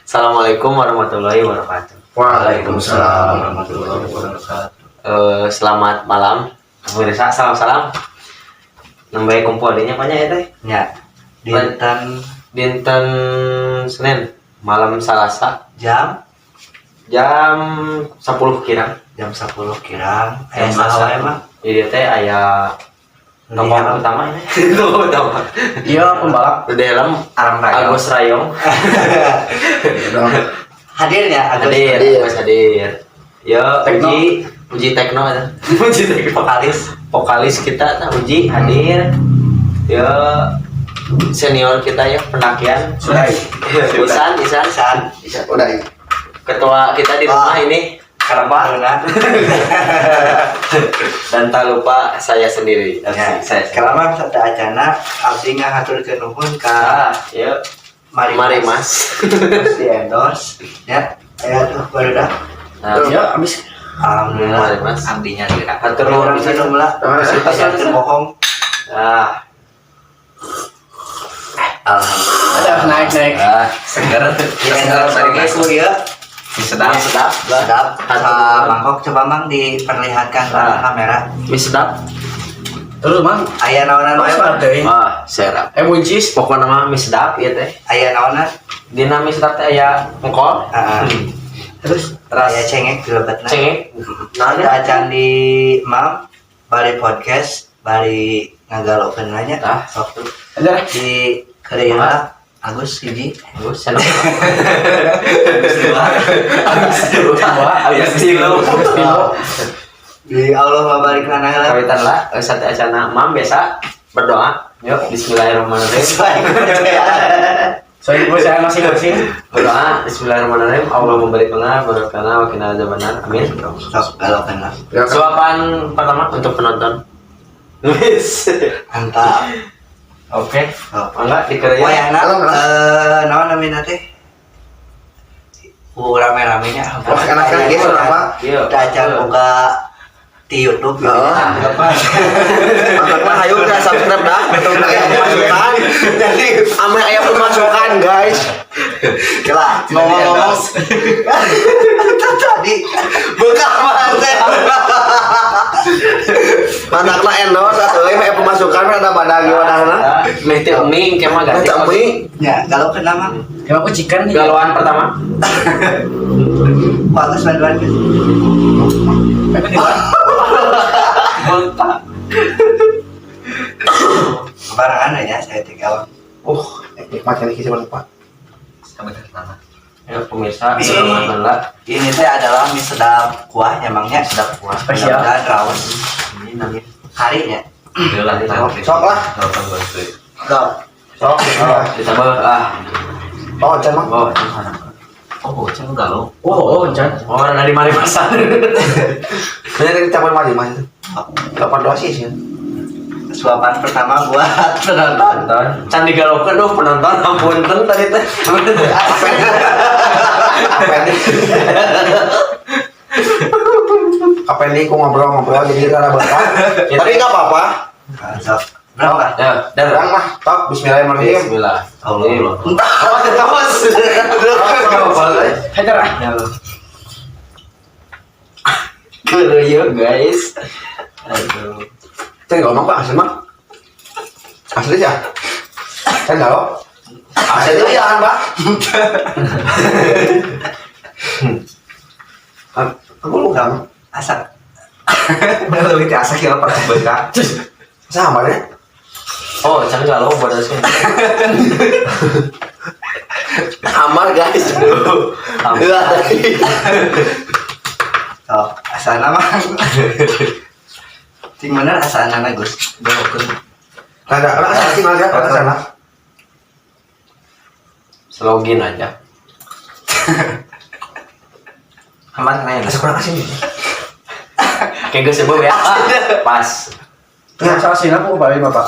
Assalamualaikum warahmatullahi wabarakatuh. Waalaikumsalam warahmatullahi wabarakatuh. Selamat malam pemirsa, salam-salam. Nembe kumpul dinya banyak ya teh. Ya. Dinten Dinten Senin malam Salasa jam jam 10 kirang. Jam 10 kirang. Jam Aya saha wae mah? Jadi teh aya tokoh utama ini. Tokoh utama. Iya, pembalap. Di dalam Alam Rayong. Agus Rayong. Hadirnya Agus. Hadir, Hadir. Agus hadir. Yo, Tekno. Uji, Uji Tekno ya. Uji Tekno. Vokalis. Vokalis kita nah, Uji hadir. Yo, senior kita ya pendakian. Sudah. Isan, Isan, San. Bisa udah. Ketua kita di rumah ini. Karena Luna. Dan tak lupa saya sendiri. Ya, Saya. Kelama sateuacanna abdi ngahaturkeun nuhun ka Ah, yuk. Mari. Mari Mas. Terus di endorse ya. Aya tuh baru dah. Nah, Ya, habis. Alhamdulillah. Mari Mas. Abdinya lira. Hatur nuhun Orang pisan. minum lah. Terima Saya bohong. Ah, Alhamdulillah. Ada naik naik. Ah, seger. Di endorse oge ku ieu. Sedap. Mie sedap. Lah. Sedap. Hatur Sa nuhun. mangkok coba mang diperlihatkan ke Ah. kamera. Mie sedap. Terus, Mang. Aya naonan Mas wae, Mang? teuing. Ah, serap. Buncis. Pokoknya mah mie sedap ieu teh. Aya naonan? Dina mie sedap teh aya engkol, Heeh. Terus teras Aya cengek di lebetna. cengek. Naon Nah, ya? acan di mam bari podcast bari ngagalokeun nanya Ah. sok tuh ada di kerja lah Agus hiji. Agus seneng. Agus dua. Agus dua. Agus tilu. Agus tilu. Di Allah mabarik lana lah. Kawitan lah, sateuacanna mam biasa berdoa. Yuk, bismillahirrahmanirrahim. Sesuai kepercayaan. Soalnya gue saya masing-masing. Berdoa, bismillahirrahmanirrahim. Allah memberi pengar, barakana, wa qina azabannar. Amin. Sok galokeun lah. Ya, kan? Suapan pertama untuk penonton. Wis. Mantap. Oke. Oh. Mangga dikerja. Wayahna Halo, halo. Naon namina teh? Ku rame-ramenya. Wah, enak kan guys, apa? Iya. Kita acan buka di YouTube gitu. Oh. Ya. Mantap lah, ayo udah subscribe dah. Aya pemasukan. Jadi Ame aya pemasukan, guys. Kela, ngomong-ngomong tadi buka mata. Mantap lah endorse atuh euy aya pemasukan ada badag wadahna. Meh teh mie engke mah ganti. Meh teh mie. Ya, kalau kena mah Ya, aku chicken nih. Galauan pertama. bagus bantuan. Aku tidak. Muntah. Barengan ya saya tinggal. Nikmat kali kisah Pak. Sampai pertama. Ya pemirsa, Ini. selamat lah. Ini teh adalah mie sedap kuah emangnya Sedap kuah. Spesial. Dan raus Ini namanya. harinya. Alhamdulillah. Sok lah. Sok. Sok. Ditambah ah. Oh, can mah. Oh, Oh, bocah galau. Oh, oh, Chan. oh, dari mari pasar. Bener ini campur mari mas. 8 dosis ya. Suapan pertama buat penonton. Penonton. Can digalaukeun duh penonton ampun tadi teh. Apa ini? Apa ini? Aku ngobrol-ngobrol jadi rada betah. Tapi nggak apa-apa. Sok. Berapa? Ya, dan Orang mah top. Bismillahirrahmanirrahim. Bismillah. Allah. Entah, terus. Hajar ah. Ya. Keruyuk guys. Aduh. Saya nggak ngomong pak asli mah. Asli ya. Saya nggak lo. Asli itu ya kan pak. Aku lu kan. Asak. Lebih asak ya pernah bengkak. Sama ya. Oh, can galau buat sih. Amar guys. Amar. Sok, asana mah. Cing bener asana na Gus. Galokeun. Ada, ada asli ada, ada sana. Selogin aja. Aman lain. Asa kurang asin. Kayak gue sebut ya. Ah, pas. Ya, salah sih aku balik Bapak.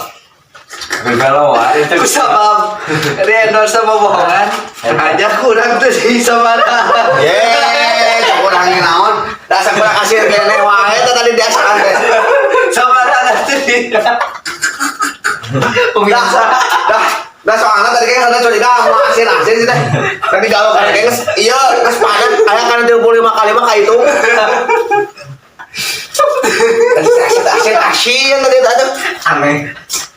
Galau ah. Itu Ku sabab di endorse sama bohongan. Aja kurang tuh sih sama. Yeay, kurangin naon. Rasa kurang asin kene wae teh tadi diasakan teh. Sama tuh. Dah, dah. Nah soalnya tadi kayaknya ada curiga sama asin-asin sih teh. Tadi galau kan kayaknya iya geus padat aya kana 35 kali mah kahitung. Asin asin asin tadi tadi Aneh.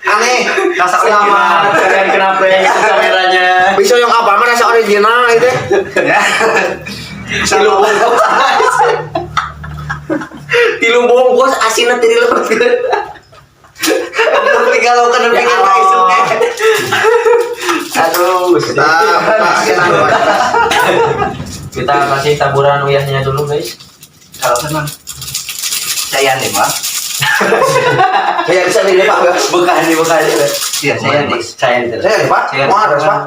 aneh. Rasa Selamat kalian kenapa yang itu kameranya? Bisa yang apa mah rasa original itu. Ya. Tilu bungkus. Tilu bungkus asinnya tadi lepas. Tapi galau kan Ya pikir ka isuk Allah. Aduh, Kita buka asin anu. Kita kasih taburan uyahnya dulu, guys. Kalau kan Mang. Saya nih, Mang. Saya bisa nih Pak. Bukan nih, bukan nih. Iya, saya nih. Saya nih. Saya nih Pak. Mau harus Pak.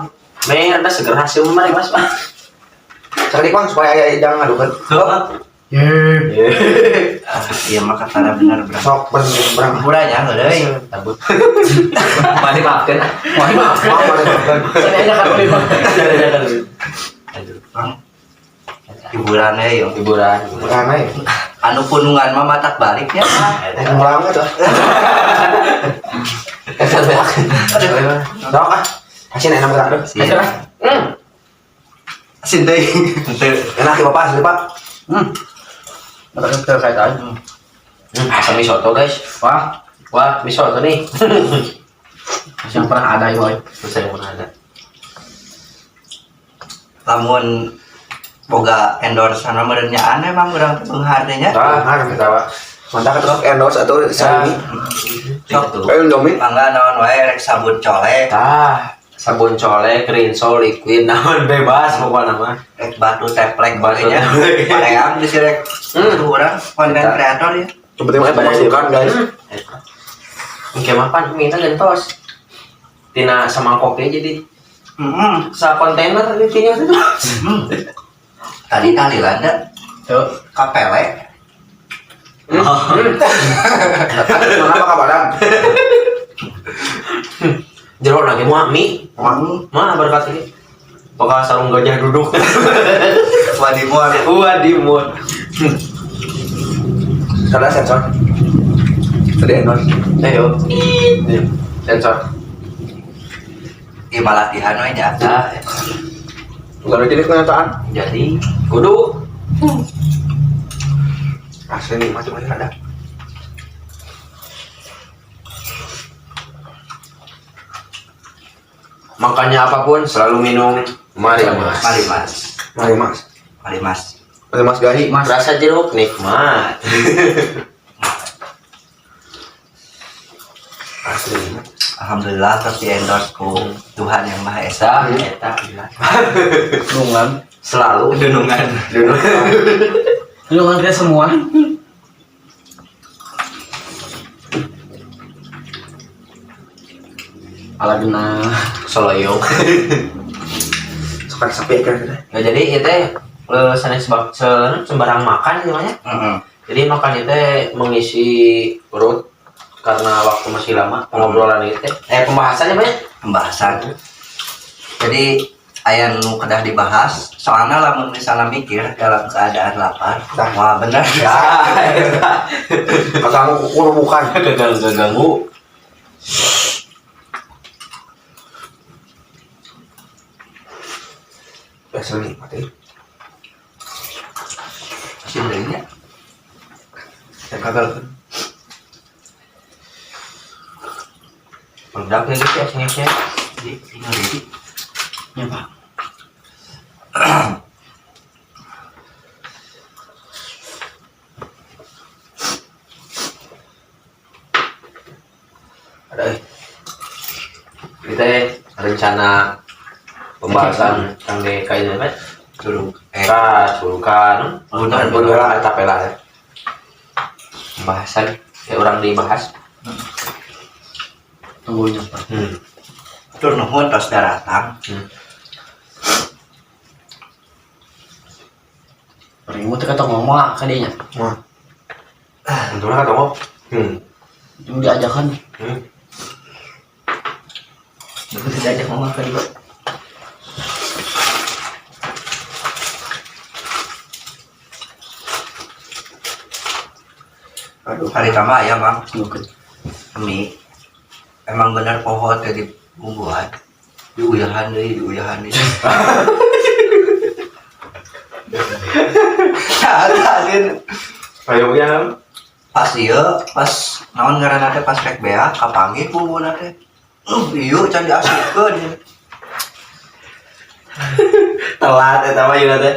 Mei, anda segera hasil mari, Mas, Pak. Cari Bang supaya ayah jangan ngadukan. Iya, mah katana bener berapa. Sok berang. Hiburannya heureuy. Tabut. Mari maafkan. Wah, maaf. Maaf, maaf. Saya aja kan beli, Pak. Aduh, Bang. Hiburannya yo. hiburan. Aneh. Anu punungan mah matak baliknya. Ngulang itu. Sok ah. Asin enak berat tuh. Iya. Asin teh. Enak ya Bapak, asli Pak. Mata kita kayak tadi. Asam mie soto, guys. Wah, Wah, mie soto nih. yang pernah ada ya, woy. Bisa yang pernah ada. Lamun boga endorse sana meureun nya aneh emang urang teh beunghar teh nya. Ah, Nah, kita Pak. Mantap terus endorse atau sani. Sok Eh, Indomie. mangga naon wae rek sabun colek, Ah, sabun colek, rinso, liquid, naon bebas pokoknya mah. rek batu teplek Batu batu nya. teplek. Paream geus rek urang konten kreator ya. Yang penting mah pemasukan guys. Oke, mah pan minta gentos. Tina semangkoknya jadi Heeh. sa kontainer intinya tuh. Tadi tali landa Tuh. kapele. Mana apa kabaran? Jero lagi mau mie. Mana berkat ini? Bakal sarung gajah duduk. Wadimuan. Wadimun. Salah sensor. Tadi endorse. Ayo. Sensor. Ieu mah latihan we nya. Nah, Bukan jadi kenyataan. jadi kudu Asli nih macam-macam ada. makannya apapun selalu minum mari mas. Mari Mas. Mari Mas. Mari Mas. Mari Mas Gahi. Mas. Rasa jeruk nikmat. Asli nih. Alhamdulillah terus di endorse ku Tuhan Yang Maha Esa. Eta, eta. Dungan. Selalu Dunungan. Dungan kita semua. Ala genah. Soloyong. Suka sapi kira-kira. Nggak jadi itu sanes sembarang makan namanya. Heeh. Jadi makan itu mengisi perut karena waktu masih lama pengobrolan itu pembahasannya banyak. Pembahasan. Jadi aya nu kedah dibahas soalnya lamun misalnya mikir dalam keadaan lapar Dah. wah bener Ya, Kaganggu kukur bukan. keganggu ganggu. Asli nih mati. Asin deui nya. Yang gagal. Meledak ya gitu ya sini. Di ini deui. Ya, Pak. Ada eh. Kita rencana pembahasan kangge kain apa? Curug Ka, surukan, Gunung. gunung, Bola tapela ya. Pembahasan kayak orang dibahas. Tunggunya, Pak. Tur nuhun tos daratang. Perimu teh kata ngomong ah, ka dinya. Wah. Untungnya kata mau. Yang diajakan. Aku tidak ajak ngomong ke dia. Aduh. Hari tama ya mang Nukut. mie. Emang bener poho teh dibumbuan. Diuyahan deui, diuyahan deui. Nah, Ayo ya. Pas ieu, pas naon ngaranna teh, pas rek beak kapanggih bumbuna teh. Ieu can diasupkeun. Telat eta mah ieu teh.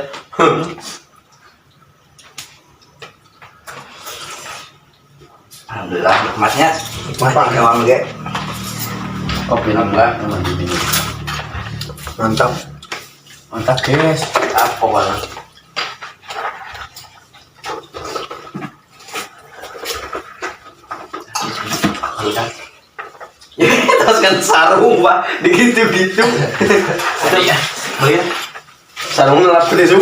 Alhamdulillah nikmatnya. Nikmat emang ge. Kopi lah emang gini. Mantap. Mantap guys. Apa pokoknya. Udah. Terus kan sarung pak, digitu-gitu. Iya. Oh iya. Sarung ngelap gede su.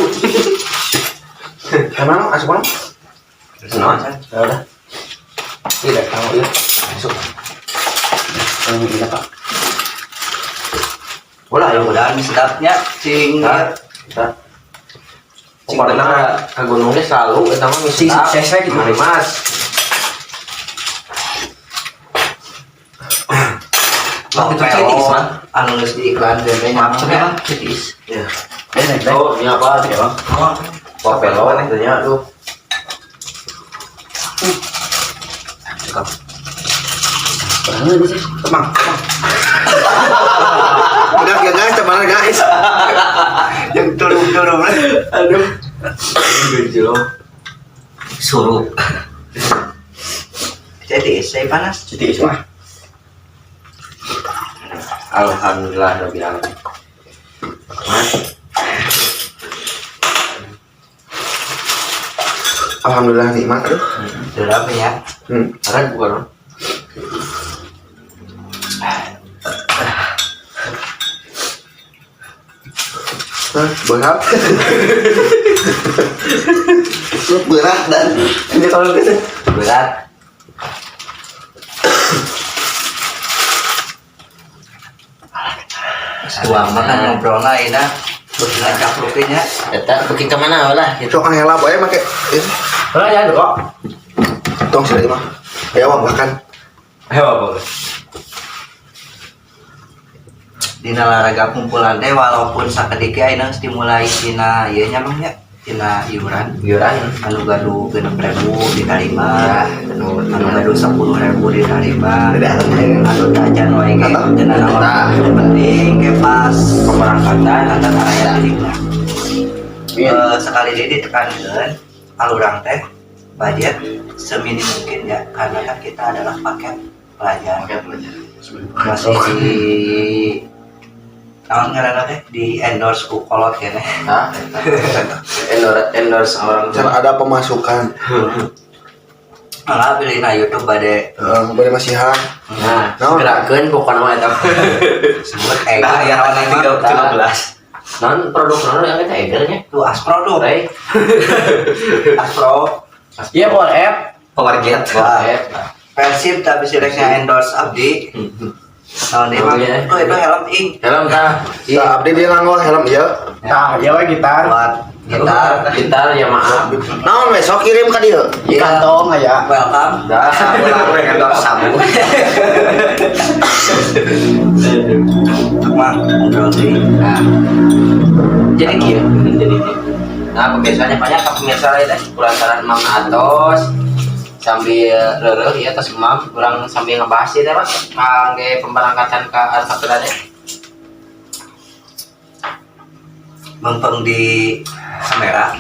Emang asup mana? Nah, ya udah. Tidak tahu ya. Masuk. Yang ini pak. Bola ayo. Mudah-mudahan sedapnya cing. Nah, kita. Pokoknya ke gunungnya selalu eta mah Sing sukses we gitu. Mari Mas. Oh, itu cetis, Bang. Anu geus di iklan teh Maaf, coba bang, cetis. Ya. Eh, naik naik. Oh, ini apa? Ya bang. Popelo tanya tuh. Cakep. Kurang ini sih. Emang. Udah ya guys, teman guys. Yang turun-turun. Aduh. Lucu loh. Suruh. Jadi saya panas. Cuti mah. Alhamdulillah rabbil alamin. Mas, Alhamdulillah nikmat aduh. Sedap ya. Berat bukan? Om? Hah, berat. Berat dan ini kalau gitu. Berat. Tuang makan ngobrol lah ini. Terus ngajak rupiahnya. Eta beuki ka mana lah gitu. Sok helap aja make. Lah ya kok. Tong sih mah. Ayo makan. Ayo apa? Dina olahraga kumpulan teh walaupun sakedik ayeuna geus dimulai tina ieu nya Mang nya, tina iuran. Iuran. Anu gaduh 6.000 diterima, Ya, anu anu gaduh 10.000 diterima, Ada anu tajan wae ge teu nanaon. Nah. Penting ge pas Pemberangkatan. pemberangkatan aya dirina. Iya. Sekali deui ditekankeun alurang teh budget seminim mungkin ya, karena kan kita adalah paket pelajar masih di naon ngaranna teh, di endorse ku kolot keneh. Hah? Endorse endorse orang tua. Cara ada pemasukan. Malah pilih na YouTube bade. Heeh, bade masihan. Nah, Naon? gerakeun pokokna mah eta. Sebut Eger Nah, yang naon tanggal emang. 13. Non produk non yang eta Eger nya. Tuh Aspro tuh. Baik. Aspro. Iya power app. Power Jet. Wah. Eh, Persib tapi sih endorse abdi. Naon deui mah? Oh, iya. Oh, itu helm ing. Helm tah. Iya, abdi dia nganggo helm ieu. Tah, iya we gitar. Buat gitar. Gitar ya maaf. Naon besok kirim ka dieu. Di kantong aya. Welcome. Dah. Endorse sabu. Mang ngobrol deui. Nah. Jadi kieu, jadi kieu. Nah, pemirsanya banyak ka pemirsa lain teh kulantaran Mang atos sambil reureuh ya tos emam kurang sambil ngebahas ya teh Mas kangge pemberangkatan ka Artapela teh. Mempeng di kamera.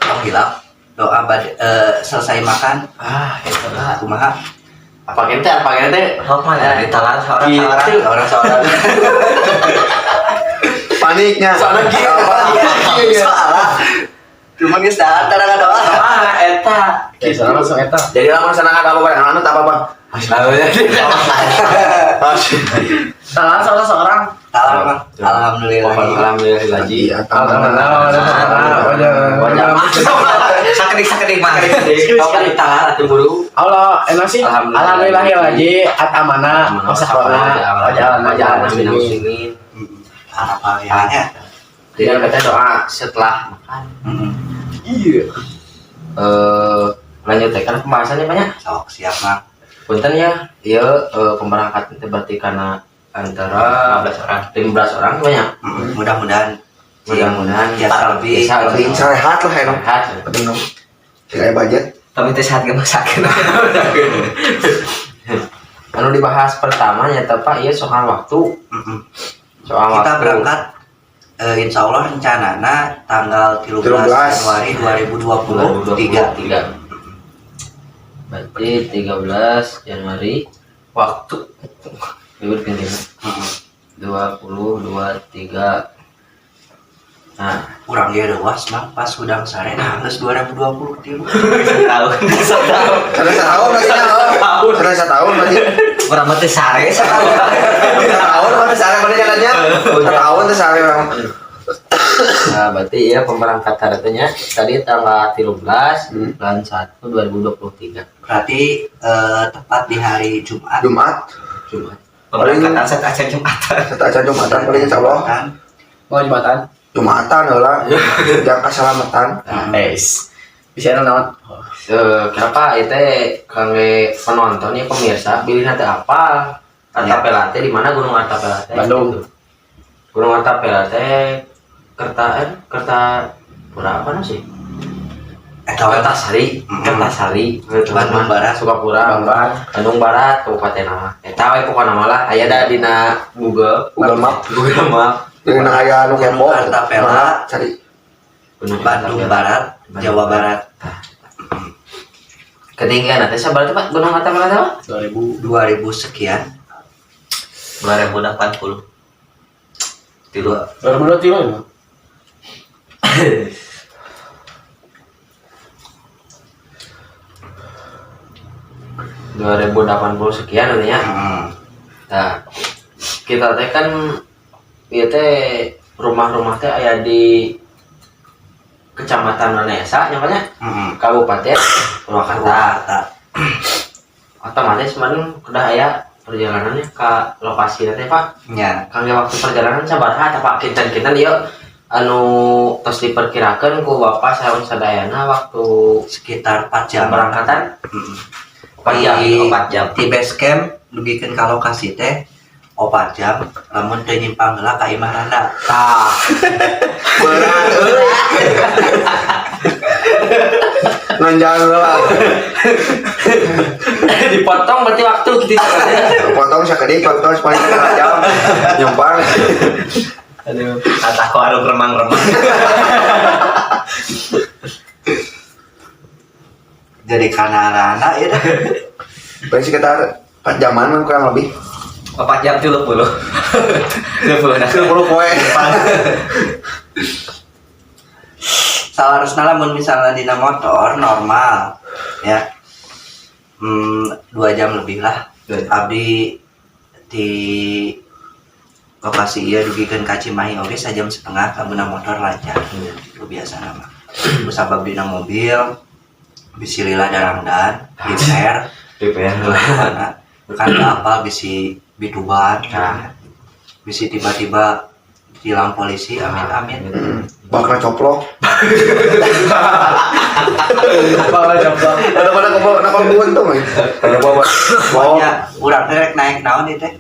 Tong hilap. Doa bade, selesai makan. Ah, eta lah. Kumaha? Apa gente? Oh, mana ditalar seorang Gitu. seorang. Orang seorang. Paniknya. Soalnya gitu. Iya. Soalnya cuman geus dahar tara doa. Ah, eta. Ya, sana langsung eta. Jadi lamun sana apa apa anu tak apa-apa. Salah salah seorang. Salam, Bang. Alhamdulillah. Alhamdulillah lagi. Iya, Wajah. Sakedik sakedik mah. Kau kan ditalar atuh buru. Allah, enak sih. Alhamdulillah. Alhamdulillah ya lagi at amana wasahwana wajalan wajalan muslimin. muslimin. Harapannya. Jadi kita doa setelah makan. Iya. Lanjut ya kan pembahasannya banyak. Sok siap, Mang. Punten ya, iya pemberangkatan teh berarti karena Antara 15 orang. 15 orang banyak. Mudah-mudahan Mudah-mudahan biasa lebih. Biasa Lebih lebih. sehat lah ya. Sehat. Penting dong. Sing aya budget. Tapi teh sehat gak masakin. Anu dibahas pertama nyata Pak, iya soal waktu. Soal Kita waktu. berangkat insya Allah rencanana tanggal 13 13. Januari 2023. 2023. Berarti 13 Januari Waktu libur ganti. 2023. Nah, Urang ge reuas mah pas hudang sare nah geus 2023. setahun. Setahun. Sudah setahun berarti nya. Oh. Sudah setahun berarti. Urang mah teh sare setahun. Setahun berarti sare berarti jalannya. Setahun teh sare memang. Nah, berarti ya pemberangkatan artinya tadi tanggal 13 bulan 1 2023 Berarti tepat di hari Jumat. Jumat. Jumat. Pemberangkatan saat acan Jumatan. Satu acan Jumatan paling insyaallah. Kan? Mau jembatan? Jumatan heula. Jangka keselamatan. Es. Bisa naon? Kenapa itu kangge penonton ya pemirsa bilih nanti apa Artapela teh di mana Gunung Artapela teh? Bandung. Gitu. Gunung Artapela teh Kerta Kertapura apa sih? Eta we Kertasari, Kertasari, Bandung Barat. Sukapura, Bandung Barat. Bandung Barat, Kabupaten nama. Eta we pokona mah lah aya da dina Google, Google Map. Google Map. Jadi nah aya anu kepo. Gunung Artapela. Nah, cari. Gunung Bandung Artapela. Barat, Jawa Barat. Ketinggian teh sabaraha tuh Pak Gunung Artapela teh Pak? 2000. 2000 sekian. 2080. Tilu. 2023 ya? Dua 2080 sekian nantinya. Nah, kita teh kan ieu teh rumah-rumah teh aya di Kecamatan Wanayasa nya Pak nya? Kabupaten Purwakarta. Purwakarta. Otomatis kemarin udah aya perjalanannya ke lokasi teh Pak. Nya. Kangge waktu perjalanan sabaraha tah Pak kinten-kinten ieu anu tos diperkirakeun ku Bapak sareng sadayana waktu Sekitar 4 jam. pemberangkatan 4 jam. 4 jam. Di base camp dugikeun ka lokasi teh 4 jam lamun teu nyimpang heula ka imah randa. Tah, Berat euy. Nonjang heula. dipotong berarti waktu gitu. Potong sakedik waktu paling setengah jam. Nyompang. Aduh. Kata aku arung remang-remang. Jadi kana randa ya dah. Paling sekitar 4 jaman kurang lebih. 4 jam 30. 30 nah. 30 poe. Salarusna lamun misalnya dina motor normal ya. 2 jam lebih lah. Abdi di lokasi ieu dugikeun ka Cimahi oge sajam setengah lamun motor lancar. Itu biasa nama. Kusabab dina mobil bisi lila darangdan, diper, DPR. mana kan teu apal bisi bituban, Nah. bisi tiba-tiba tilang polisi, amit amit. Bakal coplok. Bawa coba. Ada pada kobol, kenapa buntung ya? Ada bawa. Pokoknya urang teh rek naik naon ieu teh?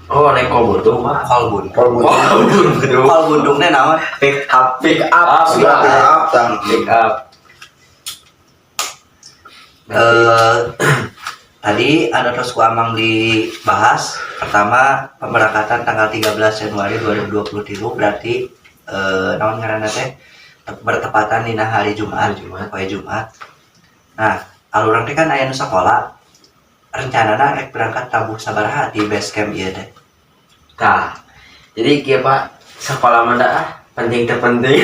Oh, naik kol buntung, Pak. Kol bundung. Kol buntung. Kol bundung teh naon? Pick up. Pick up. Sudah pick up tah. Pick up. Tadi ada terus ku Amang dibahas pertama pemberangkatan tanggal 13 Januari 2023 berarti naon ngaranna teh bertepatan dina hari Jumat, Jumat. Poe Jumat. Nah, alurang teh kan aya nu sakola. Rencanana rek berangkat tabuh sabaraha di base camp ieu teh. Tah. Jadi kieu Pak, sekolah mah dah ah, penting teu penting.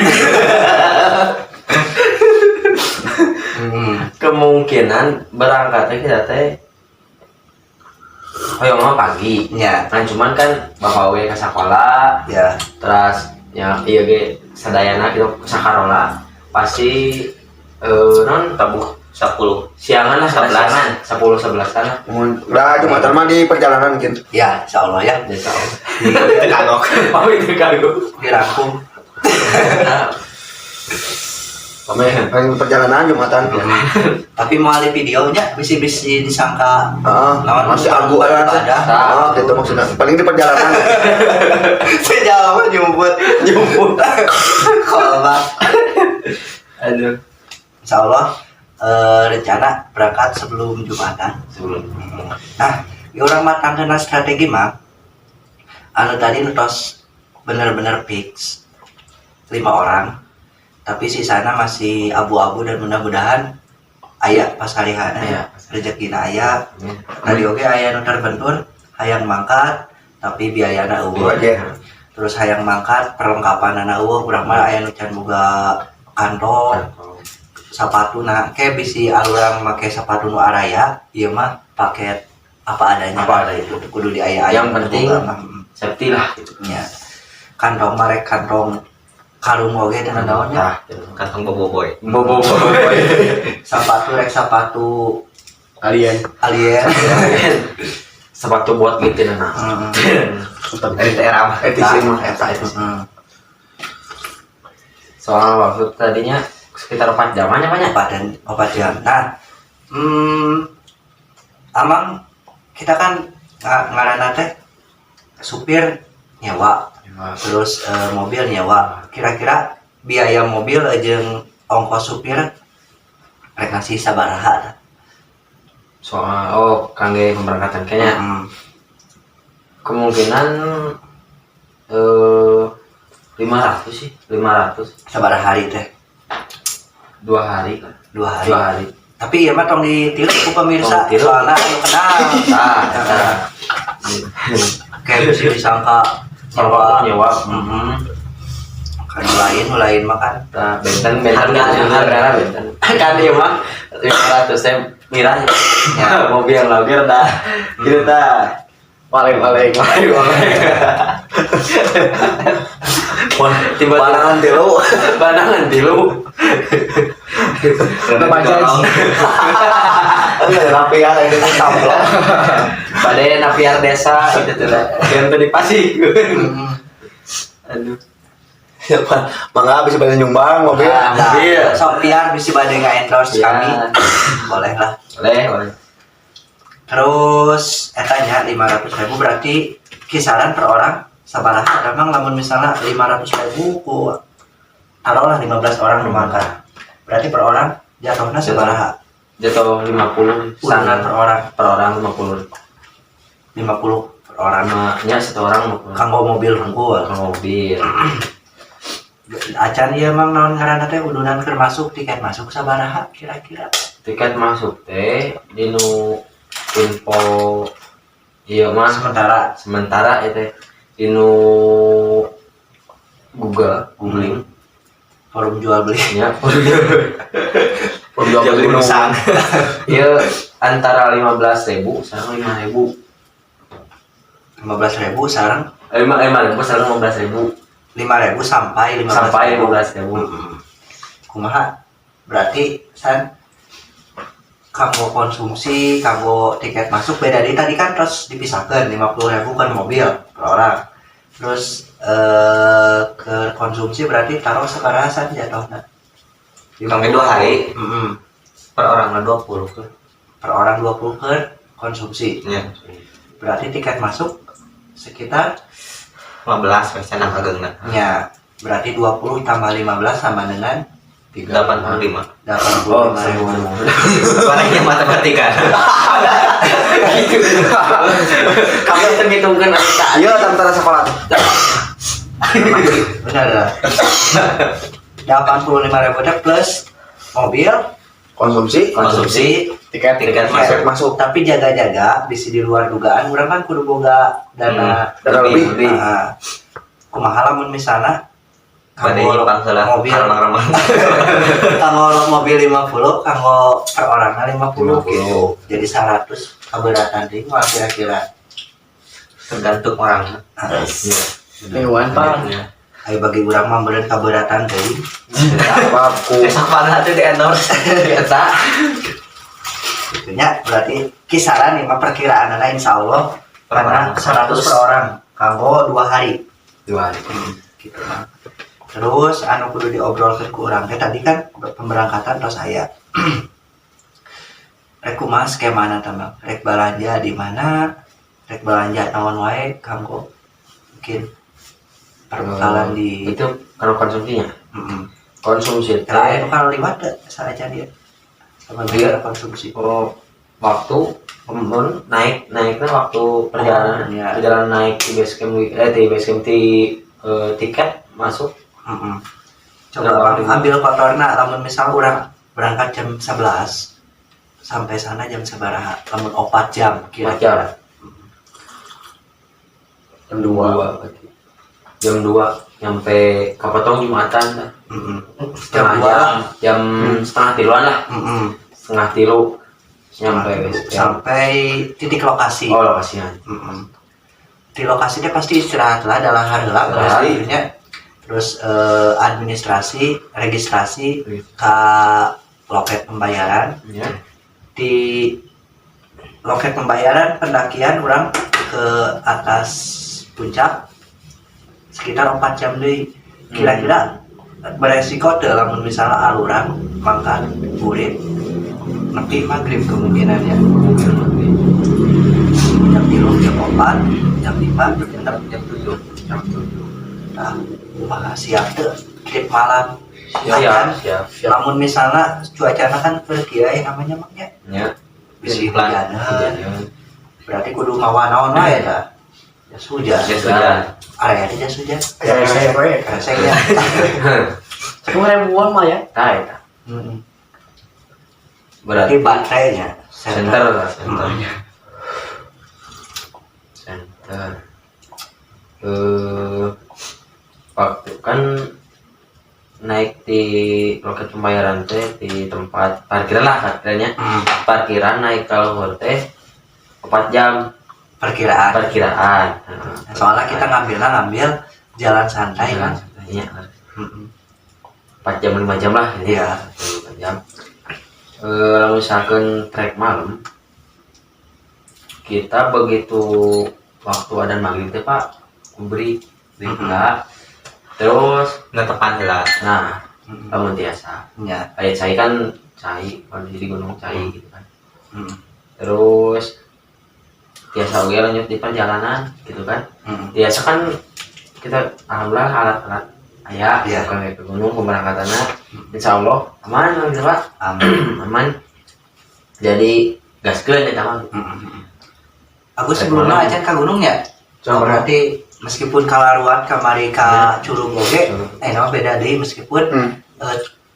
Kemungkinan berangkatnya kita teh hoyong mah pagi. Ya, Nah, cuman kan bapak we ke sekolah, ya. terus ya iya ge sadayana gitu sakarola pasti non Tabuh 10. siangan lah 11. siangan 10 11 lah. Udah Jumatan mah di perjalanan mungkin. Ya, insyaallah ya. Insya Allah. Kagok. Pamit ke kagok. Dirangkum. Nah, Kami paling perjalanan Jumatan. Tapi mau ali videonya bisi-bisi disangka Heeh, Lawan masih agu ada. ibadah. Heeh, gitu maksudnya. Paling di perjalanan. Sejauh nyumput nyumput. Kalau Aduh. Insya Allah rencana berangkat sebelum Jumatan. Sebelum. Nah, ya urang matangkeun strategi mah anu tadi nu tos bener-bener fix lima orang, tapi sisana masih abu-abu dan mudah-mudahan aya pas hari H Aya. rezekina aya. Amin. Tadi oge aya nu terbentur hayang mangkat tapi biayana euweuh. Aja. Terus hayang mangkat perlengkapan euweuh, urang mah aya nu can boga kantong sepatu. Nah, kayak bisi alurang make sepatu nu araya, ieu mah paket apa adanya. Apa adanya. Itu kudu diaya. Yang penting safety lah gitu. Ya, kantong marek kantong karung oge teh naonnya. Nah, gitu. Kantong boboiboy. Bobo bobo. Sepatu rek sepatu Alien. Alien. Sepatu buat gitu nah. Dari daerah mah. Etisi mah eta itu. Soal waktu tadinya sekitar 4 jaman ya banyak. 4 dan 4 jam. Nah, amang kita kan ngaranna teh supir nyewa, terus mobil nyewa. Kira-kira biaya mobil jeung ongkos supir rek ngasih sabaraha tah? Soal oh kangge pemberangkatan kayaknya kemungkinan 500 sih, 500. Sabaraha hari teh? 2 hari lah. 2 hari. 2 hari. Tapi ya mah tong ditiru ku pemirsa. Tong ditiru. Soalnya anu kenal. Nah, nah. Kayak bisa disangka nyewa nyewa. Nyewa. Kan lain nu lain mah kan. Nah, benten benten. Harga, kan harga. harga benten kan iya mah 500 saya mirah ya mobil lagi dah gitu dah. Paling-paling. Paling paling tiba-tiba Barangan tilu. Barangan tilu. Bajaj. Enggak rapi ya ini sablon. Pada napiar desa gitu tuh lah yang tadi pasti. Aduh. Ya, Pak. Mangga bisa pada nyumbang mobil. Ah, Nah, mobil. sok biar bisa bade nge-endorse Ya. kami boleh lah. Boleh boleh. Terus etanya 500 ribu berarti kisaran per orang sabaraha memang lamun misalnya 500 ribu ku taruhlah 15 orang nu mangkat, berarti per orang jatuhnya sabaraha? Jatuh 50. Ulangan per orang. Per orang 50. 50 per orang. Nya satu orang 50. Kanggo mobil hungkul. Kanggo mobil. Acan ieu emang naon ngaranna teh udunan keur masuk, tiket masuk sabaraha kira-kira? Tiket masuk teh dinu info iya mah sementara. Sementara itu dinu Google googling. Forum jual beli. Ya. Jual beli musang. Iya, antara 15.000 sama 5.000. 15 ribu sareng Lima 5.000 sama 15.000. 5 ribu sampai 15 sampai 15.000. Kumaha berarti san kanggo konsumsi, kanggo tiket masuk beda dari tadi kan? Terus dipisahkan 50 ribu kan mobil per orang, terus ke konsumsi berarti taruh sekarang san jatuhnya. Kami 2 hari per orang 20 tuh. Per orang 20 per konsumsi. Ya. Berarti tiket masuk sekitar 15 persen agengna. Ya, berarti 20 tambah 15 sama dengan 85. 85 Oh, ribu. Barangnya matematika. Kamu terhitungkan angka. Iya, tentara sekolah. Benar lah. 85 ribu teh plus mobil, Konsumsi, Konsumsi, Tiket. tiket tiket masuk. masuk. Tapi jaga-jaga bisa di luar dugaan, urang kan kudu boga dana. Dana lebih. Nah, kumaha lamun misalnya Bade kanggo nyimpang salah mobil remang-remang. Kanggo mobil 50, kanggo per orangnya 50, gitu, jadi 100 keberatan deui mah kira-kira. Tergantung orang. Nah, Hewan, Pak. ayo bagi urang mah meureun keberatan deui. Aku. Besok mana tuh di endorse. Eta. Itunya berarti kisaran nih mah perkiraan, insya Allah Per karena orang. 100 per orang kanggo 2 hari. 2 hari. Gitu mah. Terus anu kudu diobrolkeun ku urang teh tadi kan pemberangkatan terus aya. Rek kumaha skemana tah, Bang? Rek balanja di mana? Rek balanja naon wae kanggo mungkin perbekalan di Itu kalau konsumsinya. Konsumsi Kalau teh itu kalau liwat teh saja dia sama Iya. konsumsi. Oh, waktu kemudian naik naiknya waktu perjalanan, Oh, iya. perjalanan naik di base camp, di base camp di tiket masuk. Coba Berapa Bang, ribu? Ambil kotorna lamun misal urang berangkat jam 11 sampai sana jam sabaraha, lamun 4 jam kira-kira? Jam 2. Berarti. Jam 2 nyampe kapotong Jumatan dah. Jam Setengah 2. jam, jam setengah tiluan lah. 2.30 nyampe base camp. Sampai titik lokasi. Oh, lokasinya. Di lokasinya pasti istirahat lah, dalam hari lah Istirahat. pastinya. Terus administrasi, registrasi ke loket pembayaran. Di loket pembayaran pendakian urang ke atas puncak sekitar 4 jam deh kira-kira. Beresiko teu lamun misalnya aluran mangkat burit nepi maghrib kemungkinannya? Jam 3, jam 4, jam 5, jam 6, Jam 7. Jam 7. Nah, kumaha, siap tuh trip malam? Siap. Kan? Siap. Lamun misalnya cuacana kan perkira namanya maknya bisi Pelan. hujan. Hujan. Berarti kudu mawa naon wae ta? Jas hujan. Jas hujan. Area ada jas hujan. Ya, saya we. Kresek ya. 10 ribuan mah ya. Tah, eta. Berarti Berarti baterainya. Center lah, center. Center. Waktu kan naik di loket pembayaran teh di tempat parkiran lah parkirannya. Parkiran naik ke luhur teh 4 jam. Perkiraan. Perkiraan. Nah, Soalnya kita ngambilnya ngambil jalan santai kan. Iya, 4 jam, 5 jam lah gitu. Iya. 5 jam. Lalu misalkan trek malam kita begitu waktu ada maghrib teh, Pak, beri beri heula. Terus Netepan heula. Nah, lamun biasa kayak cai kan, cai kondisi di gunung cai gitu kan. Terus biasa oke lanjut di perjalanan gitu kan. Biasa kan kita alhamdulillah alat-alat aya. Bukan kayak ke gunung pemberangkatannya insya Allah aman gitu, Pak. Amin. Aman, jadi gaskeun eta mah. Aku sebelumnya Malam. Acan ke gunungnya. Oh, berarti meskipun kalaruan kamari ka Curug oge, nama beda deui meskipun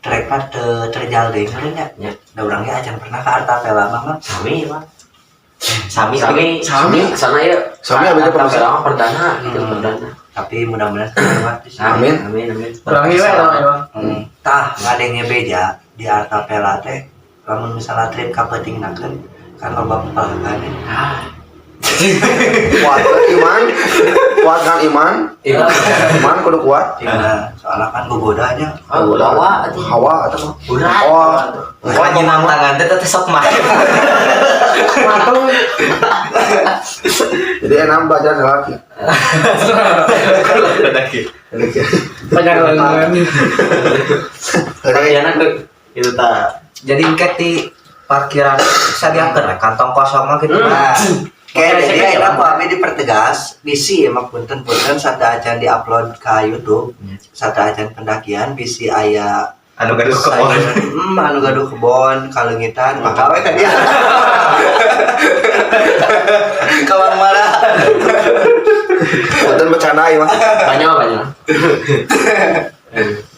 trekna teu terjal deui meureun nya. Ya. Da urang ge acan pernah ke Artapela mah, Mang. Sami, Pak. Sami. Sami. Sami. Sana ya. Sami abdi teh Pernah perdana gitu. Perdana. Tapi mudah-mudahan lewat di sini. Amin. Amin, amin. Kurang ieu emang. Tah, ngadenge beja di Artapela teh lamun misalnya trip ka peutingnakeun kan loba pepelakan ya. Ah. Kuat iman. Kuat kan iman? Iya. Iman kudu kuat. Nah, soalnya kan gogodanya. Oh, hawa atuh. Hawa atau mah? Berat. Oh. Bukan tangan teh teh sok mah. Mateng. Jadi enak belajar laki. Banyak lengan. Kayaknya ke Itu ta. Jadi engke di parkiran sadiakeun we kantong kosong mah gitu. Nah, kayak Oke, jadi saya akhirnya ku abi dipertegas bisi emang punten-punten satu acan diupload ke YouTube, satu acan pendakian bisi aya Anu gaduh kebon. Anu gaduh kebon kaleungitan maka we tadi kawan marah. Punten bercanda ieu mah. Banyak banyak.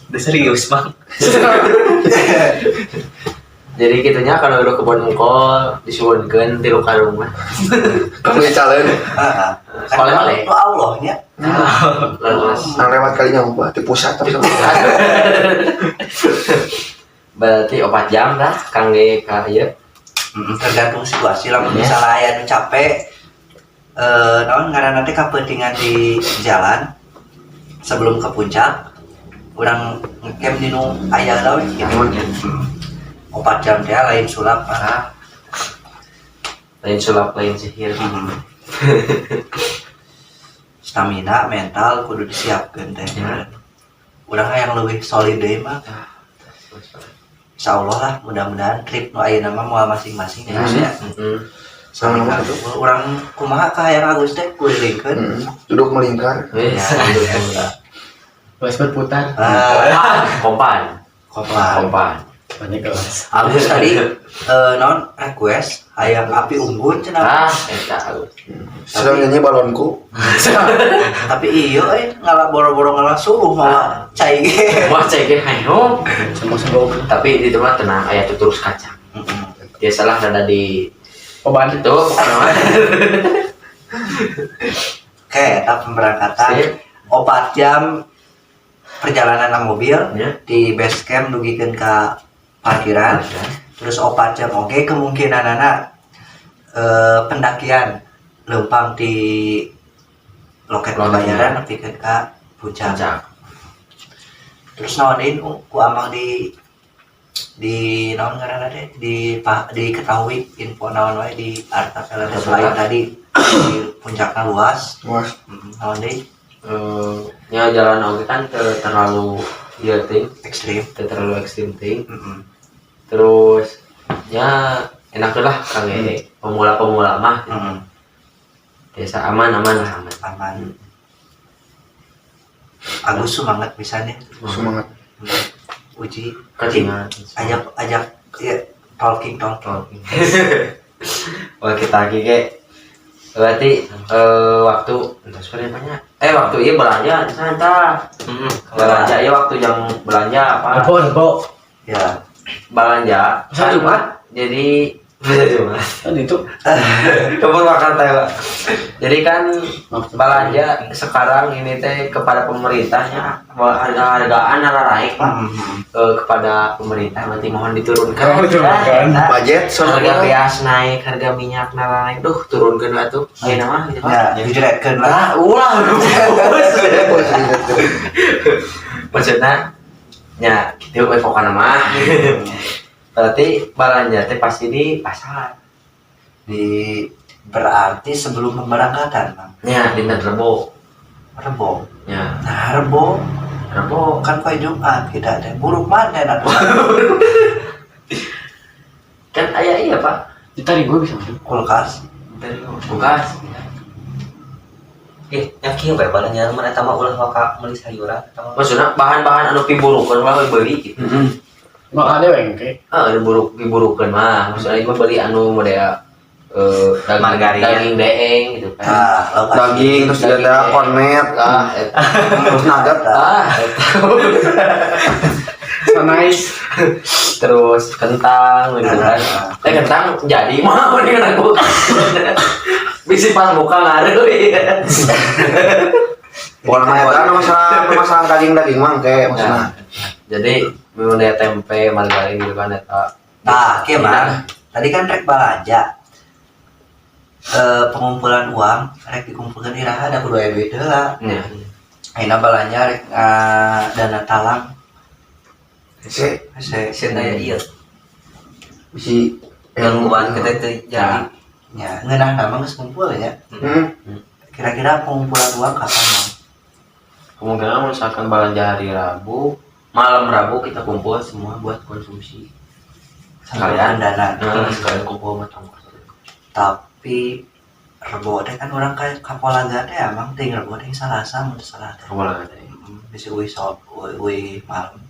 Udah serius, Bang. Jadi gitunya kalau udah kebon mungkol disuhunkeun tilu karung mah. Kudu calen. Heeh. Kan Oleh-oleh. itu Allahnya. Leres. Nang lewat kalinya mah di pusat terus. Berarti 4 jam lah kangge ka ieu. Tergantung situasi lah. Iya. Misalnya aya nu capek, naon ngaranna teh, kapentingan di jalan sebelum ke puncak urang ngecamp di nu aya lah we gitu. 4 jam teh lain sulap mah. Ah. Lain sulap, lain sihir. Stamina mental kudu disiapkeun teh. Ya. Urang yang lebih solid deui mah. Insyaallah lah, mudah-mudahan trip nu ayeuna mah moal masing-masing ya. Ya. Sama nama itu. Urang kumaha ka hayang Agus teh kulilingkeun. Duduk melingkar. Wes. Wes berputar. Ah, Kompan. kompan. Kompan. Banyak kelas. Agus tadi non request hayang api unggun cenah. Ah, eta Agus. Sedang nyanyi balonku. Tapi iyo ngalah boro-boro ngalah suluh malah cai ge. Wah, cek ge hayo. Sama-sama. Tapi di tempat tenang aya tuturus kacang. Biasalah rada di Oban. itu pokoknya mah. Oke, eta pemberangkatan Sip. 4 jam perjalanan na mobil Ya. di base camp dugikeun ka parkiran, terus 4 jam oke kemungkinan anak pendakian lempang di loket Loket, pembayaran nepikeun ka puncak. Puncak. Terus naon deui ku amang di naon ngaranna teh di diketahui info naon wae di Artapela teh selain tadi di puncakna luas? Luas. Naon deui? Ya jalan oke kan terlalu ieu ting, ekstrim. Teu terlalu ekstrim ting. Terus ya enak lah kangge pemula-pemula mah. Biasa aman, aman lah, aman. Aman. Agus semangat misalnya. Semangat. Uji. Kecingan. Ajak ajak ya, talking talking. Wah, kita lagi kayak berarti waktu entah sebenarnya banyak waktu iya belanja santai belanja iya waktu yang belanja apa? Rebo, rebo. Ya. Belanja. Pasar Jumat? Jadi pasar Jumat. Kan itu. Ke Purwakarta ya, Pak. Jadi kan belanja sekarang ini teh kepada pemerintahnya harga-hargaan naik, Pak. Kepada pemerintah nanti mohon diturunkan. Oh, diturunkan. Nah, Budget harga soalnya. beas naik, harga minyak naik, duh turunkan lah tuh. Ayo nama gitu, Pak. Ya, dijeretkeun lah. Ah, ulah. Maksudnya ya gitu we pokokna mah. Berarti belanja teh pasti di pasar. Di berarti sebelum pemberangkatan, Bang. Ya, dinten Rebo. Rebo. Ya, Nah, Rebo. Rebo. Kan poe Jumat kita teh buruk mana atuh. Kan aya iya, Pak. Ditarik gue bisa masuk. Kulkas. Dari kulkas. Eh, yang kieu bae balanja mah eta mah ulah waka meuli sayuran eta mah. Maksudnya bahan-bahan anu piburukeun mah we beli gitu. Emang ada wengke. Ah, anu buruk piburukeun mah. Maksudnya ieu mah beli anu model daging, Margarin. Daging deeng gitu kan. Nah, lauk asin. Daging terus Daging ada deeng. kornet, Ah, eta. terus nugget. Ah, eta. So nice. Terus kentang gitu kan. Kentang jadi mah mendingan aku. Bisi pas buka ngaruh ya. Bukan mah eta masalah masalah daging-daging mah kayak maksudnya. Nah, jadi memang dia tempe, margarin gitu kan eta. Nah, kieu mah. Tadi kan rek balanja. Pengumpulan uang rek dikumpulkan iraha da kudu aya duit heula. Ya. Ayeuna balanja rek dana talang. Si Hese. Sieun aya ieu si gangguan kita teh jadi. Ya, ngeunah nama geus ngumpul ya. Kira-kira pengumpulan uang kapan, Mang? Kemungkinan misalkan belanja hari Rabu, malam Rabu kita kumpul semua buat konsumsi. Sekalian dana. Nah, sekalian kumpul buat ongkos. Tapi Rebo teh kan orang kayak kapolaga teh emang ting Rebo teh Salasa mun teu salah teh. Kapolaga teh. Bisa uih sob, uih, uih malam.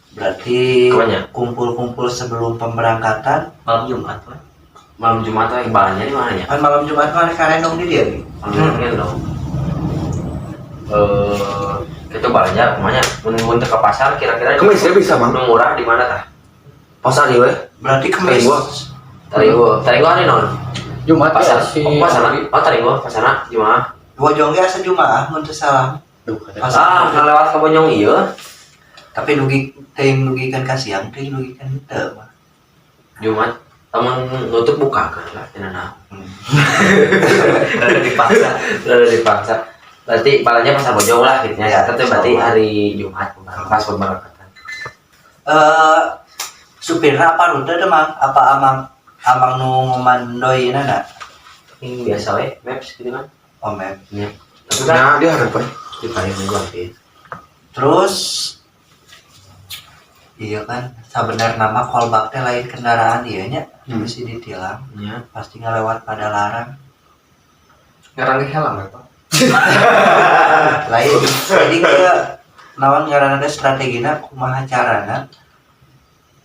Berarti Kemana? kumpul-kumpul sebelum pemberangkatan Malam Jumat mah. Malam Jumat teh balanja di mana ya? Kan malam Jumat mah rek dong di dia. Malam Jumat dong. Itu balanja kemana? Mun mun teu ke pasar kira-kira Kemis ya bisa, Mang. Nu murah di mana tah? Pasar ieu we. Berarti Kemis. Taringgo. Taringgo, Taringgo hari naon? Jumat Pasar ya si. Oh, pasar. Oh, Taringgo, pasarna Jumat. Bojong ge asa Jumaah mun teu salah. Duh, kata. Pasar. Ah, ngalewat ke Bojong ieu. Tapi dugi teuing dugikeun ka siang teuing dugikeun teu mah. Jumat lamun nutup buka kan lah cenah naon. Rada dipaksa. Rada dipaksa. Berarti balanja pasar Bojong lah gitu Ya, ya. Tapi berarti insyaallah. hari Jumat pas pemberangkatan. Supirna apa rute teh, Mang? Apa amang amang nu ngomandoina na? Ini biasa we, maps gitu kan. Oh, map. Iya. Tapi kan Nah, dia harap we. Di paling minggu sih. Terus iya kan sebenarnya nama kolbak teh lain kendaraan iya nya, mesti ditilang. Ya. Pasti ngelewat Padalarang. Ngarang helm ya, Pak. Lain, jadi ke naon ngaranna teh, strategina kumaha carana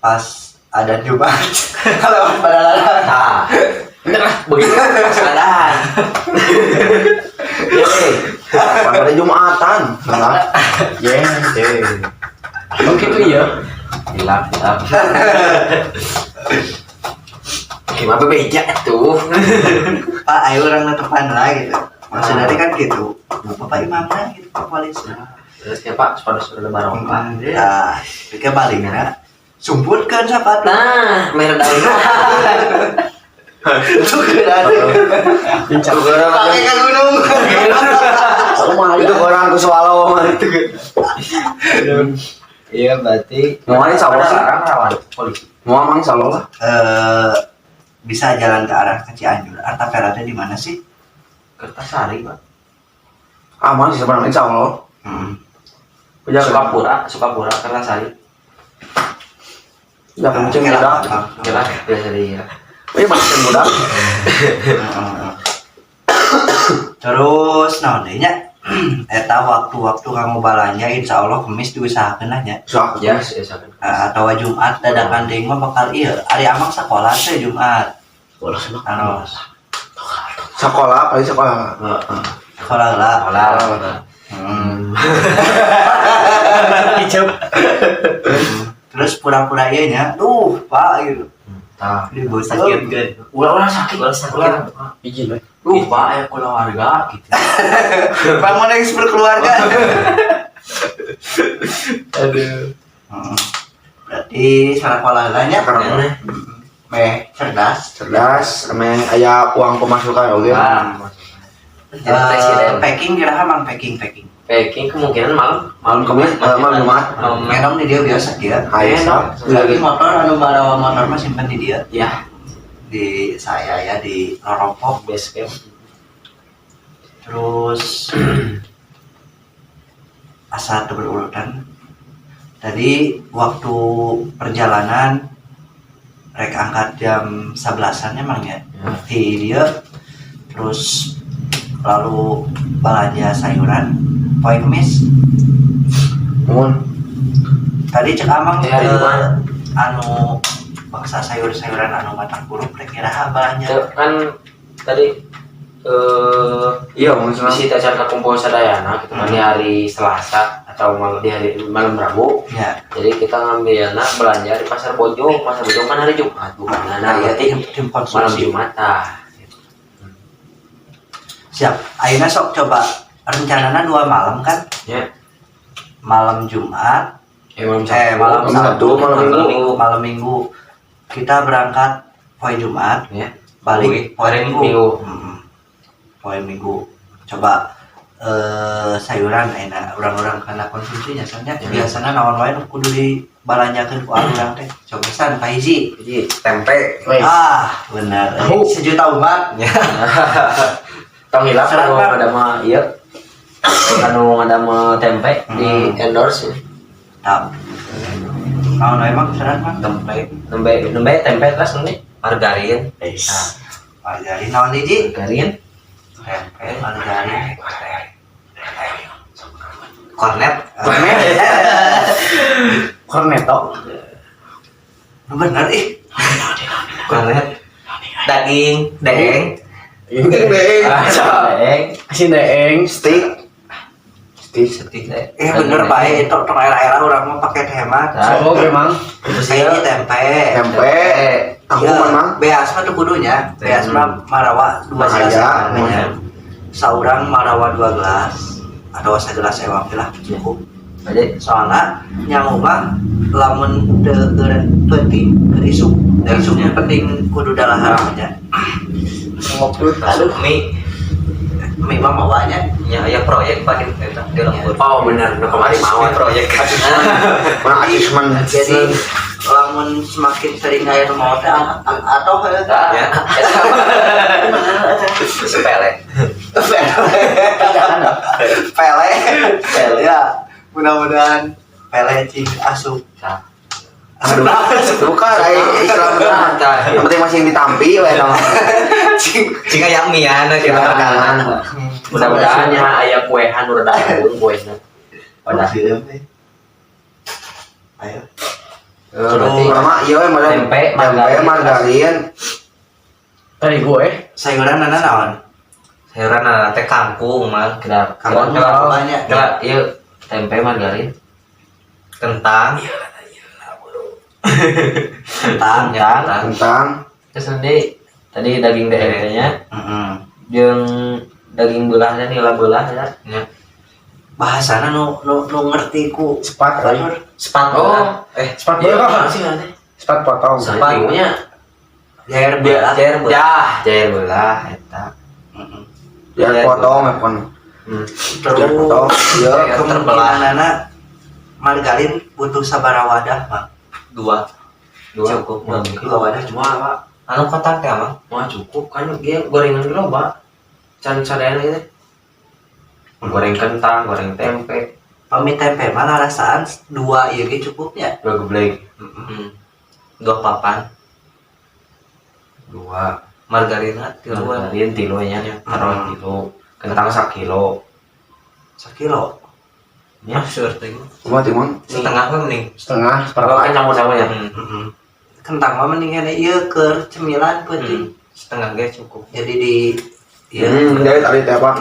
pas ada Jumat lewat Padalarang. Nah, Bener lah. Begitu kan pas keadaan. Ye. Pada Jumatan. Nah. Ye, ye. Oh gitu ya. Hilap, hilap. Gimana bebeja tuh? Pak, ayo urang netepan lah gitu. Maksudnya kan gitu. Bapak imamnya gitu, Pak polisi. Terus ya Pak, sepatu sudah barokah. Nah, ke balikna sumputkeun sepatu. Nah, merah daun. Tuh ada. Itu orang Pakai ke gunung. itu orang ku swallow mah itu. Iya, berarti Mau insya Allah sih. Padalarang rawan polisi. Mau emang insya Allah lah. Bisa jalan ke arah ke Cianjur. Artapela teh di mana sih? Kertasari, Pak. Aman sih sebenarnya insya Allah. Udah. Sukapura, Sukapura, Kertasari. Ya, mungkin Oke lah, muda. gampang. Jelas, biasa ya. Iya, masih muda. Heeh. Terus naon deui nya? Eta waktu-waktu kamu balanja insya Allah Kemis diusahakeun lah nya. Sok. Ya, ya, Atau Jumat dadakan teuing mah bakal ieu. Ari Amang sekolah teh Jumat. Bolos mah. Aros. Sekolah, paling sekolah. Sekolah lah. Sekolah. Icep. Terus pura-pura ieu nya, duh Pak gitu. Tah. Di beuteung. Sakit kan. Ulah-ulah sakit. Ulah sakit. Ulah. Izin we. Duh, Pak, ya keluarga gitu. Bangun yang berkeluarga. Aduh. Berarti salah lah nya. Sekarang Meh cerdas. Cerdas, ame aya uang pemasukan oke. Ah, jadi presiden. Packing kira mang packing packing. Packing kemungkinan malam. Malam Kamis, malam Jumat. Malam. Memang di dia biasa dia. Ayo, Enak. Lagi motor anu barawa motor mah simpen di dia. Ya, Di saya ya di Rorompok. Base camp. Terus asa teu berurutan. Tadi waktu perjalanan rek angkat jam 11-an emang ya. Ya. Di dia terus lalu belanja sayuran poe Kemis. Mun. Tadi cek Amang Hari Jumat. Anu bangsa sayur-sayuran anu matang buruk rek iraha belanja. Itu kan tadi Iya, maksudnya. bisi acan kakumpul sadayana gitu kan di hari Selasa atau malam di hari malam Rabu. Ya. Jadi kita ngambilna belanja di Pasar Bojong. Pasar Bojong kan hari Jumat bukan. Nah, Nah, berarti tim, tim malam konsumsi. Jumat ah. Siap. Ayeuna sok coba rencananya 2 malam kan? Ya. Malam Jumat, Malam Sabtu. Malam Malam Sabtu, malam Minggu. Malam Minggu. Kita berangkat poe Jumat, Ya. balik poe Hari Minggu. Minggu. Poe Minggu. Coba sayuran enak orang-orang karena konsumsinya soalnya biasanya naon wae nu kudu dibalanjakeun ku urang teh. Coba san Pak Hiji. Jadi tempe. Wes. Ah, benar. Tahu. Sejuta umat. Tong hilap Serat, anu Pak. ada mah iya. Anu ada mah tempe di endorse ya. Tap. Naon wae emang serat mah? Tempe. Nembe nembe tempe terus nih. Margarin. Wes. Margarin naon hiji? Margarin. Tempe, margarin. Kornet. Cornetto. Bener ih. Kornet. Daging, deng. Deng. Ah, deng. Asin deeng. Steak. Steak. Sedih. Bener bae itu tong era-era urang mah pakai hemat. Nah. Oh, memang. Kayaknya tempe. Tempe. Tahu Iya, mana? Beas mah tuh kudunya. Beas mah marawa 2 gelas Bahaya. namanya. Saurang marawa 2 gelas atau segelas ewang lah cukup. Jadi Soalnya nyangu mah lamun teu penting ke isuk. Da isuk Ya. penting kudu dalahar nya. Ngopi. Aduh, mie. Mie mah mawanya. Ya, ya proyek Pak di eta di lembur. Oh benar, nu kemarin mau Mie proyek. Mana asesmen. Jadi lamun Lamun semakin sering aya nu maot teh atau heuh. Ya. Sepele. Pele. Ya, mudah-mudahan pele cing asup. Aduh, bukan ai Islam mah. Yang penting masih ditampi we eta mah. Cing aya mian gitu Makanan. Mudah-mudahan ya aya kuehan udah daun kuehna. Udah. Ayo. Berarti Pertama ieu we modal Tempe, tempe, margarin. Margarin. Tadi gue Sayuran nana naon? Sayuran teh kangkung mah. Kenapa? Kangkung Kenapa? banyak. Kenapa? Iya, tempe margarin. Kentang. Kentang. Ya, kentang. Kentang. Terus nanti tadi daging DMT-nya Heeh. jeung daging belahnya nila belah ya. Ya. Bahasana nu nu nu ngerti ku Sepat kali. batur. Sepat. Oh. Eh, Sepat Iya, belah. sih nanti. Sepat potong. Sepat bingungnya. Jair belah. Jair belah. Dah, jair belah eta. Heeh. Ya potong ya pon. Terus Potong. Iya. Jair terbelah. kemungkinanana margarin butuh sabaraha wadah, Pak. Dua. Dua. Cukup. Dua. Dua wadah Cuma Pak, Anu kotak teh emang. mah cukup kan dia gorengan dulu, Pak. Can sadayana gitu. Goreng kentang, goreng tempe, Pami tempe mah rasaan dua ieu ge cukupnya. dua geblek, Dua papan. Dua. Margarina tilu. Margarin tilu nya, taruh tilu, kentang sakilo. Sakilo. Ya, Seur teh. Kumaha Timon? Setengah mah mending. Setengah kalau seperempat. kan campur-campurnya. Heeh. Kentang mah mendingan ieu keur cemilan penting. Setengah ge cukup. Jadi di ieu Jadi tadi teh apa?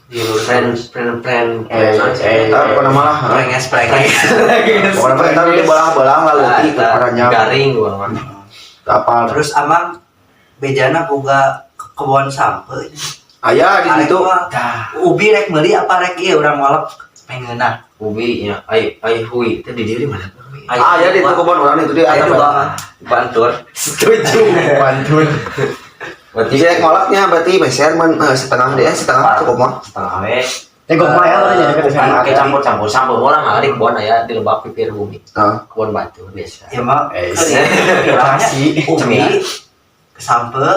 di Friend, friend, friend, Eh, eh. Entar pokona malah. prenges prenges. Pokona mah entar dibelah-belah lah leutik paranya. Garing gua mah. Apal. Terus amang bejana boga kebon sampe. Aya di Arek situ. mah ubi rek meuli apa rek ieu urang walep mengeunah. Ubi nya, ai ai hui teh di dieu di mana? Ah, ya di kebon urang itu di Ayo atap. dua Bantur. Setuju. Pantun. Berarti Jadi ngolaknya berarti meser men setengah deh, setengah cukup mah. Setengah we. Ya gue mah ya jadi kata Kan sama. kayak campur-campur sampo bola mah di kebon aya di lebak pipir bumi. Heeh. Kebon batu biasa. Ya mah Eh, bilangnya ubi Cemilan. sampe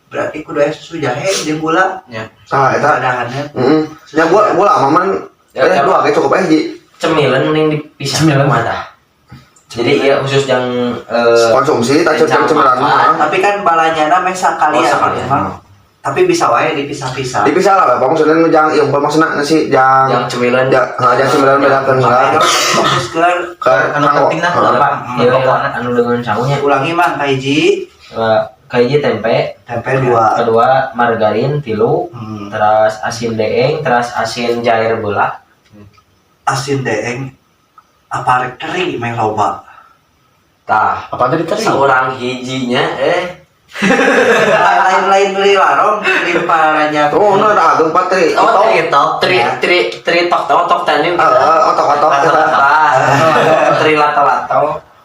berarti kudu aya susu jahe jeung gula. Tah eta. Padahannya Heeh. Ya gua lama man Ya, dua ge cukup eh ji. Cemilan mending dipisah Cemilan. mana? Jadi ya khusus yang Konsumsi tak cukup cemilan mah. Tapi kan balanyana meh sakalian Oh, sakalian. Mang. Tapi bisa wae dipisah-pisah. Dipisah lah Bapak maksudnya nu jang ieu maksudna nasi jang yang cemilan ja jang cemilan bedakeun lah. Fokus ke Ke Anu penting lah. Heeh. Apa? Hmm. Ya, pokoknya anu dengan sangunya ulangi mang kahiji kahiji tempe, tempe dua. Kedua margarin tilu, terus asin deeng, terus asin jair belah. Asin deeng apa rek teri meh loba. Tah, Apa tadi teri? seorang hijinya Lain-lain beli larong beli paranya. Oh, nu ada ageung patri. Oh, Otok. tri tok, tri tri tri tok tok tok tani. Heeh, otok-otok eta. Tri lato lato.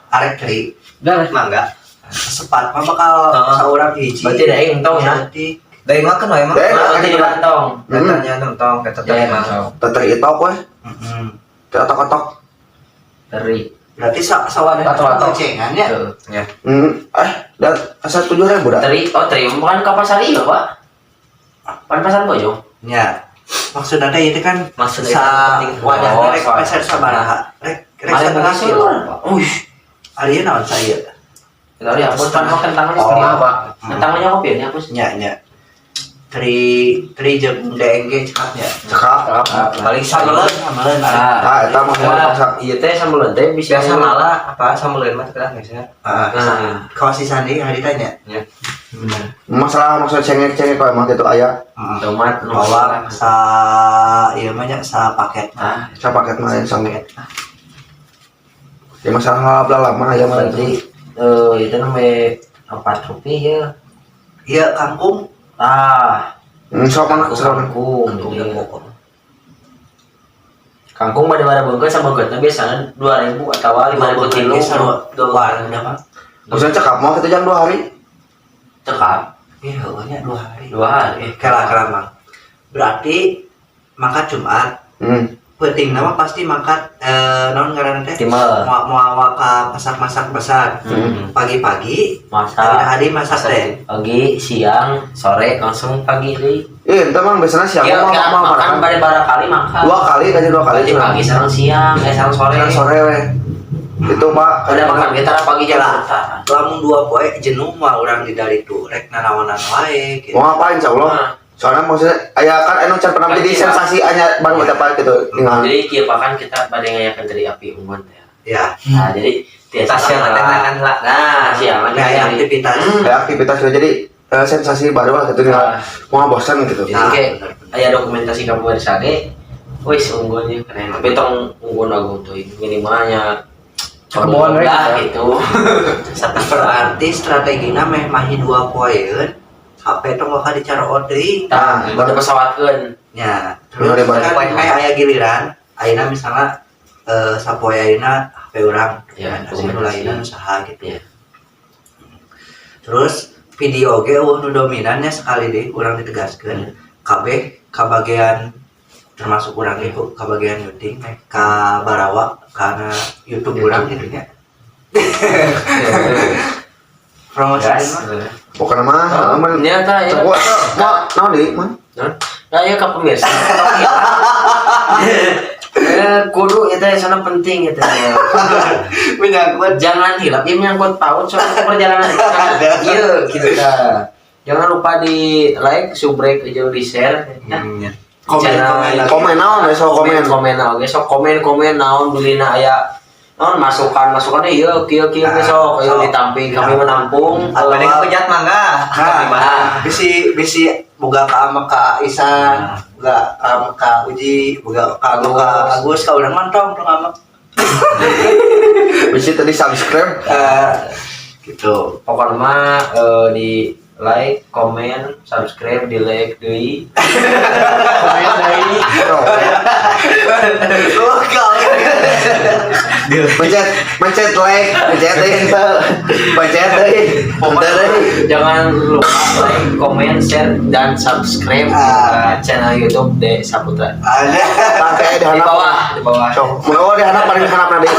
Arek teri Udah. Mangga. Sepat mah bakal Heeh. seorang hiji. Berarti deeng entong ya. Berarti Deeng mah kan emang. Deeng. Berarti entong. Katanya nentong, kata teh Ya, mah. Teteri itok we. heeh. Teu otok-otok. Teri. Berarti sawadah Lato-lato. goncengan ya. Tuh. Eh, dan asa 7.000 dah. Teri, oh teri bukan ke pasar iya, Pak. Pan pasar Bojong. Ya. Maksudnya teh itu kan Maksudnya sa itu penting. wadah Oh, rek soal. peser sabaraha. Rek rek Ada setengah bungkus kilo. Pak. Uish. Ari naon saya? Tadi hapus kan mau kentangnya Setengah, Pak. Kentangnya kopi ini hapus. Nya nya. Tri tri jeung deeng ge cekapnya. Cekap. Paling Sambelan sambel sambelan. Ah, Ah, eta mah kumaha paksa. Iya teh sambelan teh bisa biasa malah apa sambelin mah terus biasanya. Ah, Nah. kalau si Sandi hari tanya. Ya. Bener. Masalah maksud cengek-cengek kalau emang gitu aya. Heeh. Tomat nu Bawang sa ieu mah nya sa paket. Ah, Sapaket mah aya sangu. Ya masalah bla lama aya mah berarti itu namanya 4 rupiah ya. Iya kangkung. Ah, Sok mana sok. Kangkung. Kangkung Iya. dan pokok. Kangkung pada pada bungkus sama bungkusnya biasanya 2.000 atau 5.000 kilo. Dua udah mah. Maksudnya cekap mau kita jam 2 hari. Cekap Iya, heueuh nya 2 hari. 2 hari. Kela kela mang. Berarti mangkat Jumat, Penting nama pasti mangkat naon ngaranna teh? Timbel. Mau mau ka masak-masak besar. Pagi-pagi Masak. Adi masak teh. Pagi, siang, sore langsung pagi deui. Iya, ente mang biasanya siang Iya, mau kayak mau makan makan. Bade barang kali makan. Dua kali kaji dua kali. Pagi, pagi sareng siang, sareng sore. Sareng sore we. Itu Pak. Ada makan kita pagi jam Lah, lamun 2 poe jenuh mah urang di dari itu rek nanaonan wae gitu. Mau ngapain insya Allah. Nah. Soalnya maksudnya aya kan anu can pernah jadi sensasi hanya baru dapat gitu tinggal. Jadi kieu kan kita bade ngayakeun dari api unggun teh. Ya, Nah, jadi tiasa Siang teh kan lah. Nah, siang mah kayak jadi aktivitas. Kayak aktivitas juga jadi sensasi baru lah gitu tinggal Ah. mau bosan gitu. Jadi kayak aya dokumentasi kamu dari sade, wis unggunnya keren. Tapi tong unggun agung tuh minimalnya Kebon we, lah gitu. Gitu. Berarti strategina meh mahi 2 poeun HP tong bakal dicaroot deui. Tah, baru pesawatkeun. Ya, terus Bener, kan bener. meh aya giliran, ayeuna misalnya sapoe ayeuna HP urang Ya, dokumentasi nu dokumentasi. lainna nu saha gitu. Ya. Terus video oge euweuh nu dominannya sekali deui urang ditegaskeun. Kabeh kabagian termasuk urang itu kabagian nyuting meh ka barawa karena YouTube urang gitu nya. Promosi Gas. mah. Pokoknya mah, mah Nya tah ya. Gua mau naon deui mah? Nah, ya ke pemirsa. Kudu itu sana penting itu. Menyangkut Jangan hilap ya menyangkut paut soal perjalanan. Iya gitu ta. Jangan lupa di like, subrek, jeung di share. Nah, Komen, channel komen. Komen naon we sok komen komen. Komen naon ge sok komen komen naon bilina aya naon masukan masukannya ieu kieu kieu ge sok ayo Sok. ditamping kami menampung. Atau Bade ngehujat mangga. Nah, bisi bisi boga ka ama ka Isan, boga ka ama ka Uji, boga ka Agus, ka Agus ka urang mah tong tong ama. Bisa tadi subscribe. Gitu. Pokoknya mah di like, komen, subscribe, di like deui. Komen deui. Tuh. Oh, kau. Pencet pencet like, pencet deui henteu. Pencet deui. Henteu deui. Jangan lupa like, komen, share, dan subscribe channel YouTube De Saputra. Ada. Tah kayak di Di handap. bawah, di bawah. Sok, mun di handap paling handap deui.